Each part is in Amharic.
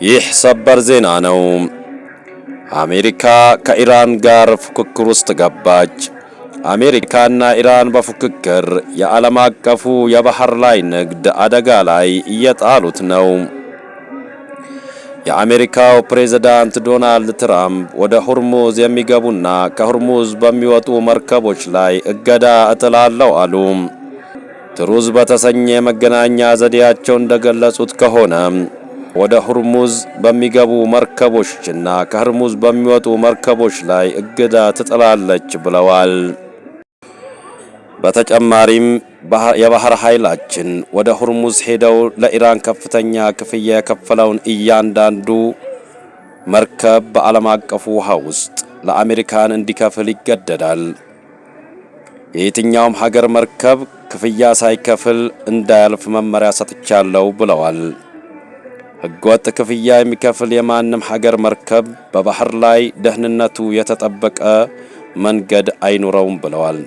ይህ ሰበር ዜና ነው። አሜሪካ ከኢራን ጋር ፉክክር ውስጥ ገባች። አሜሪካና ኢራን በፉክክር የዓለም አቀፉ የባህር ላይ ንግድ አደጋ ላይ እየጣሉት ነው። የአሜሪካው ፕሬዝዳንት ዶናልድ ትራምፕ ወደ ሆርሙዝ የሚገቡና ከሆርሙዝ በሚወጡ መርከቦች ላይ እገዳ እጥላለሁ አሉ። ትሩዝ በተሰኘ የመገናኛ ዘዴያቸው እንደገለጹት ከሆነ ወደ ሆርሙዝ በሚገቡ መርከቦችና ከሆርሙዝ በሚወጡ መርከቦች ላይ እገዳ ትጥላለች ብለዋል። በተጨማሪም የባህር ኃይላችን ወደ ሆርሙዝ ሄደው ለኢራን ከፍተኛ ክፍያ የከፈለውን እያንዳንዱ መርከብ በዓለም አቀፉ ውሃ ውስጥ ለአሜሪካን እንዲከፍል ይገደዳል። የየትኛውም ሀገር መርከብ ክፍያ ሳይከፍል እንዳያልፍ መመሪያ ሰጥቻለሁ ብለዋል። ሕገወጥ ክፍያ የሚከፍል የማንም ሀገር መርከብ በባህር ላይ ደህንነቱ የተጠበቀ መንገድ አይኖረውም ብለዋል።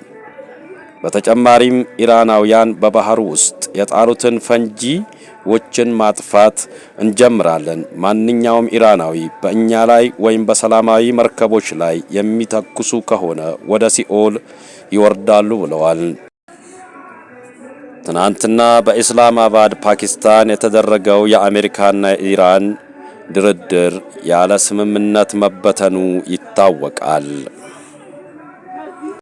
በተጨማሪም ኢራናውያን በባህር ውስጥ የጣሉትን ፈንጂዎችን ማጥፋት እንጀምራለን። ማንኛውም ኢራናዊ በእኛ ላይ ወይም በሰላማዊ መርከቦች ላይ የሚተኩሱ ከሆነ ወደ ሲኦል ይወርዳሉ ብለዋል። ትናንትና በኢስላማባድ ፓኪስታን የተደረገው የአሜሪካና የኢራን ድርድር ያለ ስምምነት መበተኑ ይታወቃል።